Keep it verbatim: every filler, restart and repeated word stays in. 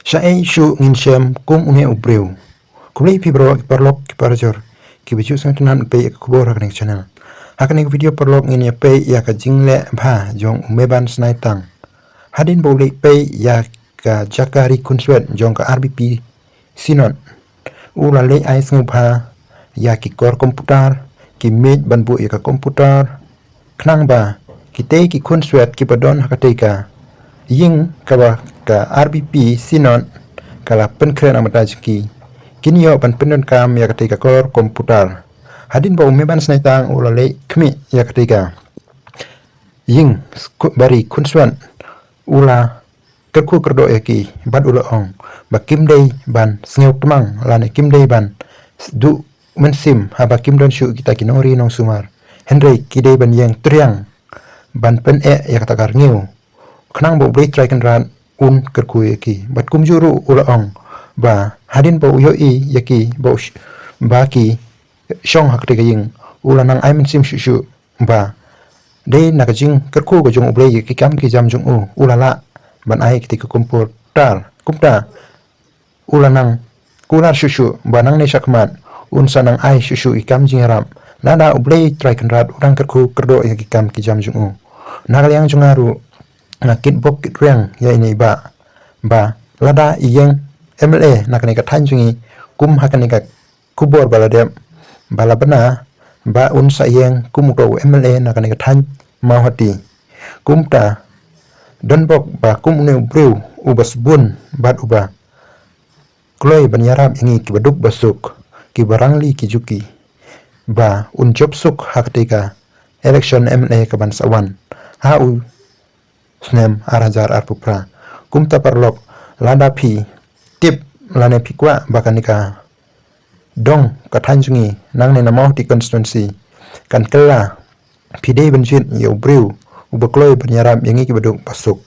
Shaei shuh ngin shem kum une u briew. Khublei phi baroh ki paralok ki parajor kiba ju sngewtynnat ban peit ïa ka khubor ha kane ka channel. Ha kane ka video paralok ngin ïa peit ïa ka jingleh bha jong u Meban Snaitang. Hadien ba u leit peit ïa ka jaka ri khunswet jong ka R B P Synod, u la leit ai sngewbha ïa ki kor komputar, ki miej ban buh ïa ka komputar, khnang ba kitei ki khunswet kiba don ha katei ka ïing kaba ka R B P Synod ka la pynkhreh na ka bynta jong ki, kin ïoh ban pyndonkam ïa katei ka kor komputar. Hadien ba u Meban Snaitang u la leit khmih ïa katei ka ïing ba ri khunswet, u la kyrkhu kyrdoh ïa ki bad u la ong ba kim dei ban sngewtmang lane kim dei ban duh mynsiem haba kim don shuh kita ki nongri nongsumar, hynrei ki dei ban ïeng triang ban pyneh ïa kata ka rngiew, khnang ba U Blei Trai Kynrad un kyrkhu ïa ki. Bad kumjuh ruh u la ong ba hadien ba u ïohi ïa ki ba u sh-, ba ki shong ha katei ka ïing, u la nang ai mynsiem shuh shuh ba dei na ka jingkyrkhu ka jong U Blei ïa ki kam ki jam jong u, u la lah ban ai katei ka komputar. Kumta u la nang kular shuh shuh ba nangne shakhmat un sa nang ai shuh shuh ki kam jingïarap lada U Blei Trai Kynrad u dang kyrkhu kyrdoh ïa ki kam ki jam jong u. Na ka liang jong nga ruh nga kitbok kitrwiang ïa ine i bah ba lada i ïeng M L A na kane ka thaiñ jong ngi, kum ha kane ka khubor ba la dep ba la bna ba un sa ïeng kum uto u M L A na kane ka thaiñ Mawhati. Kumta don bok ba kum une u briew uba sbun bad uba kloi ban ïarap ïa ngi kiba duk ba suk, kiba rangli ki juki, ba un jop suk ha katei ka election M L A kaban sa wan ha u snem ar hajar arphew phra. Kumta paralok, lada phi tip lane phi kwah ba kane ka dong ka thaiñ jong ngi nangne na Mawhati constituency kan kylla, phi dei ban jied ïa u briew uba kloi ban ïarap ïa ngi kiba duk ba suk.